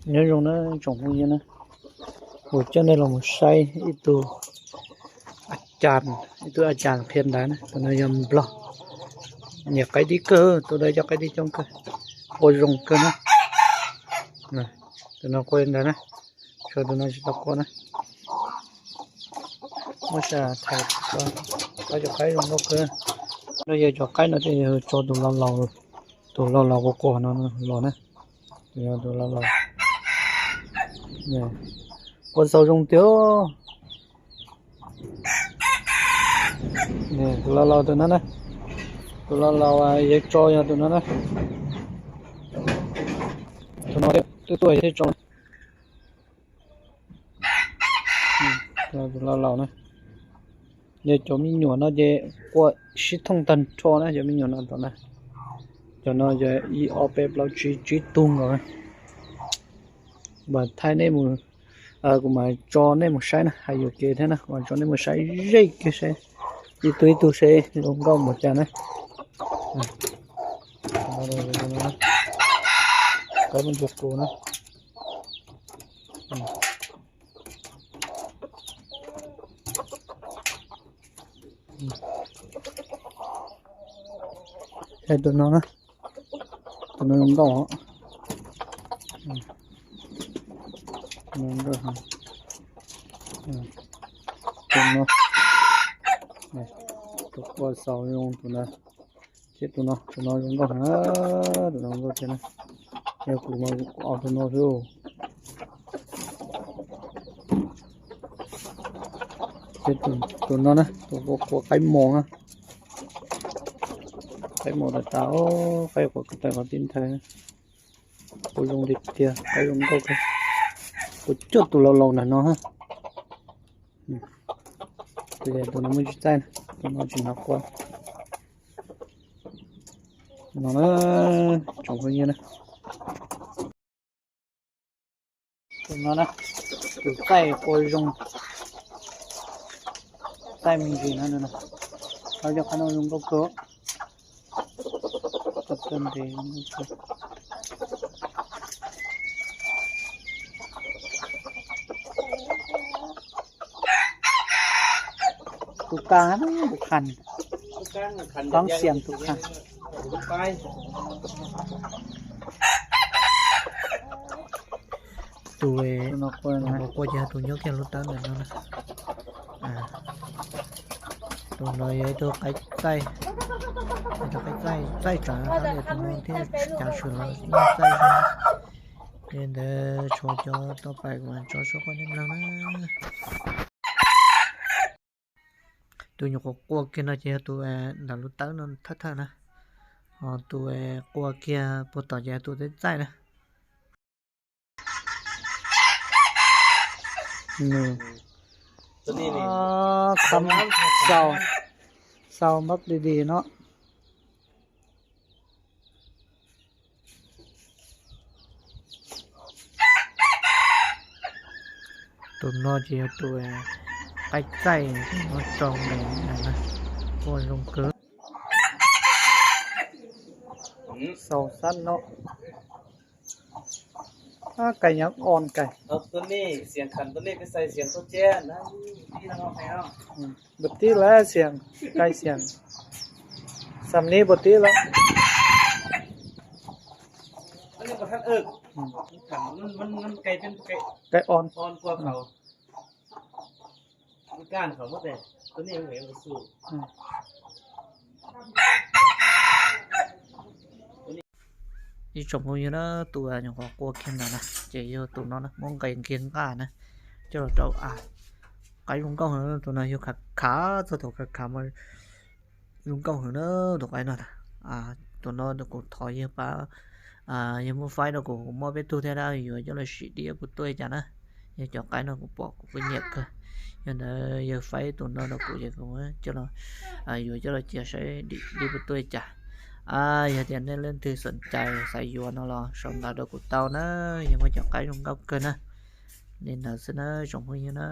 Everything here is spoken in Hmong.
Nyob zoo na tsoom phooj ywg na, kuv coj nej los mus saib ib tug a cas, ib tug a cas qhia ntawv na, tus no yog nplog, nyiam qaib dib kawg, tus ntawd cov qaib dib coob kawg, qua zoo kawg na. Tus no qua ntawd na, tshuav tus no tsis tau qua na. Muab sam thaiv, cov qaib zoo nkauj kawg. No yog cov qaib no ces yog tso tus laus laus, tus laus laus qua qua no los na. Tus yog tus laus laus, qua xaus zoo tiag. Tus laus laus tus no na, tus laus laus yog tso yog tus no na. Tus no twb tuaj thiaj tso. Tus laus laus na, yog cov me nyuam no ces qua sib thooj tag nrho na, cov me nyuam no tom na. Cov no yog ib ob peb plaub tsib, tsib tug nkaus. Mas thaij nej mus, kuv mam tso nej mus saib na, hais yuam kev thiab na, kuv mam tso nej mus saib ze kiag seb ib tug ib tug seb zoo nkauj npaum cas na. Qaib muaj ntsis qus na. Tus no na, tus no zoo nkauj. Tus no, tus qua xaus zoo tus na. Ces tus no, tus no zoo nkauj na, tus no nkauj thiab na. Yog kuv mas kuv qua tus no xwb. Ces tus no na, tus qua qaib mos na. Qaib mos tas tas, qaib qua tais qhov tib nthaw. Qua zoo li tiag, qaib zoo nkauj kawg. Kuv coj tus laus laus ntawm no. Tus no muaj tsis txaij, tus no tsis hnov qua. No na, tsoom phooj ywg na. Tus no na, tus txaij qua zoo, txaij me ntsis no, cov qab no zoo nkauj kawg. Tus kab tus khas, toob xiam tus khas. Tus no qua ces tus nyob kiag lub tawb ntawm no na. Tus no yog ib tug qaib txaij, ib tug qaib txaij, txaij tsawv hab li tus no thiab, cav swm los yeej txaij. Ces ntawd tshuav cov tau pais kuv tso suab qhov nej mloog na. Tus nyuam qhuav qua kiag no ces yog tus ntawm lub tawb no thawj thawj na. Ho tus qua kiag puag tom ces yog tus txaij txaij na. Kham xaus, xaus npab di di no. Tus no ces yog tus qaib txaij, tus no tso nqes na, qua zoo kawg. Xaus xab no. Kais nyav on kais. Npua tib lawm xiam, kais xiam. Xam ni npua tib lawm. Kais on. Ib tsoom phooj ywg na, tus nyuam qhuav qua kiag ntawd na ces yog tus no na, muab nqes kiag nqaj na, coj los rau av. Qaib zoo nkauj heev, tus no yog khav khav txog thaum khav khav mas zoo nkauj heev na tus qaib no na. Tus no kuv thov yawg pab, yawg muab faib rau kuv, kuv muaj peb tug thiab dab, yuav coj los sim dim puas tuaj li cas na. Yog cov qaib no kuv pom kuv kuj nyiam kawg. Yog ntawd yawg faib tus no rau kuv ces kuv coj los, yuav coj los cia saib dim puas tuaj li cas. Yog tias nej leej twg xom cai xav yuav no los sau ntawv rau kuv tau na, yog muaj cov qaib zoo nkauj kawg na. Li ntawd xwb na tsoom phooj ywg na.